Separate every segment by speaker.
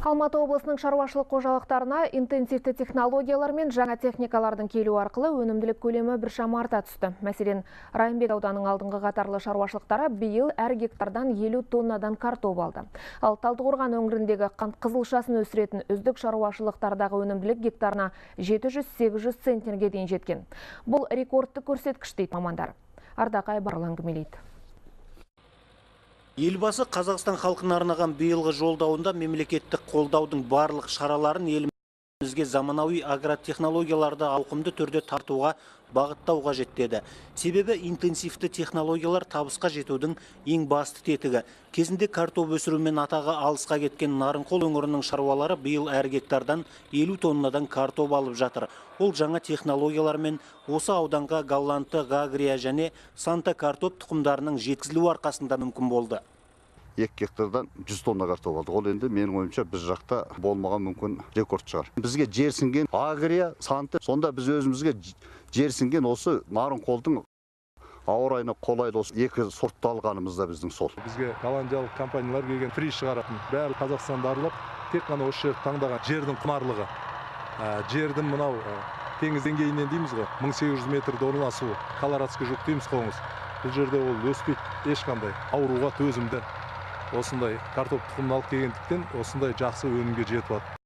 Speaker 1: Алматы облысының шаруашылық қожалықтарына интенсивті технологиялар мен жаңа техникалардың келуі арқылы өнімділік көлемі біршама арта түсті. Мәселен, Райымбек ауданының алдыңғы қатарлы шаруашылықтары биыл әр гектардан 50 тоннадан картоп алды. Ал Талдықорған өңіріндегі қант қызылшасын өсіретін үздік шаруашылықтардағы өнімділік гектарына 700-800 центнерге дейін жеткен. Бұл рекордты көрсеткіш, дейді мамандар. Ардақ Айбарұлы әңгімелейді.
Speaker 2: Елбасы Қазақстан халқына арнаған биылғы жолдауында мемлекеттік қолдаудың барлық шараларын елімізге заманауи агротехнологияларды ауқымды түрде тартуға бағыттау қажет деді. Себебі интенсивті технологиялар табысқа жетудің ең басты тетігі. Кезінде картоп өсірумен атағы алысқа кеткен Нарынқол өңірінің шаруалары биыл әр гектардан 50 тоннадан картоп алып жатыр. Ол жаңа технологиялармен осы ауданға голландты Гагрия және Санта картоп тұқымдарының жеткізілуі арқасында мүмкін болды.
Speaker 3: 2 гектардан 100 тонна картоп алдық. Ол енді менің ойымша біз жақта болмаған мүмкін рекорд шығар. Бізге жерсінген Агрия, Санта, сонда біз өзімізге жерсінген осы Нарынқолдың ауа райына қолайлы осы екі сортты алғанымыз да біздің сол.
Speaker 4: Бізге голландиялық компаниялар келген, фри шығаратын, бәрі Қазақстанды аралап, тек қана осы жерді таңдаған. Жердің құнарлығы, жердің мынау теңіз деңгейінен дейміз ғой, 1800 метрде орналасуы, колорадский жук дейміз қоңыз. Бұл жерде ол өспейді, ешқандай ауруға төзімді. Осындай картоп тұқымын алып келгендіктен осындай жақсы өнімге жетіп жатыр.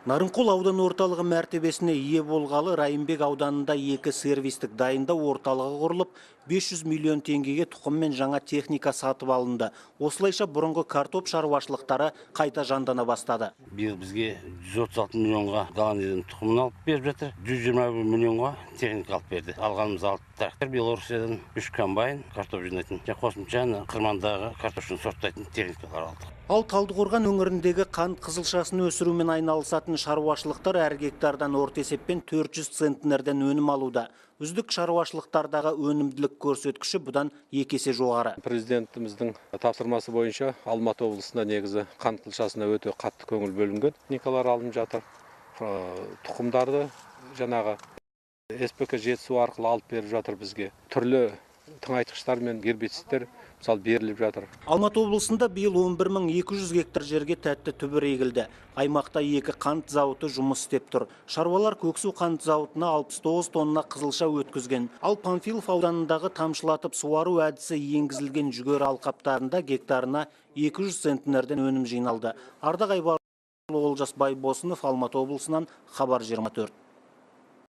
Speaker 2: Нарынқол аудан орталығы мәртебесіне ие болғалы Райымбек ауданында екі сервистік дайындау орталығы құрылып, 500 миллион теңгеге тұқым мен жаңа техника сатып алынды. Осылайша бұрынғы картоп шаруашылықтары қайта жандана бастады.
Speaker 5: Биыл бізге 136 миллионға Голландиядан тұқымын алып беріп жатыр, 121 миллионға техника алып берді. Алғанымыз 6 трактор, Белоруссиядан 3 комбайн картоп жинайтын, және қосымша қырмандағы картошын сорттайтын техникалар алдық.
Speaker 2: Ал Талдықорған өңіріндегі қант қызылшасын өсірумен айналысатын шаруашылықтар әр гектардан орта есеппен 400 центнерден өнім алуда. Үздік шаруашылықтардағы өнімділік көрсеткіші бұдан екі есе жоғары.
Speaker 6: Президентіміздің тапсырмасы бойынша Алматы облысында негізі қант қызылшасына өте қатты көңіл бөлінген. Техникалар алынып жатыр. Тұқымдарды жаңағы СПК Жетісу арқылы алып беріп жатыр бізге. Түрлі тыңайтқыштар мен гербицидтер мысалы беріліп жатыр.
Speaker 2: Алматы облысында биыл 11 200 гектар жерге тәтті түбір егілді. Аймақта екі қант зауыты жұмыс істеп тұр. Шаруалар Көксу қант зауытына 69 тонна қызылша өткізген. Ал Панфилов ауданындағы тамшылатып суару әдісі енгізілген жүгері алқаптарында гектарына 200 центнерден өнім жиналды. Ардақ Айбарұлы, Олжас Байбосынов, Алматы облысынан, Хабар 24.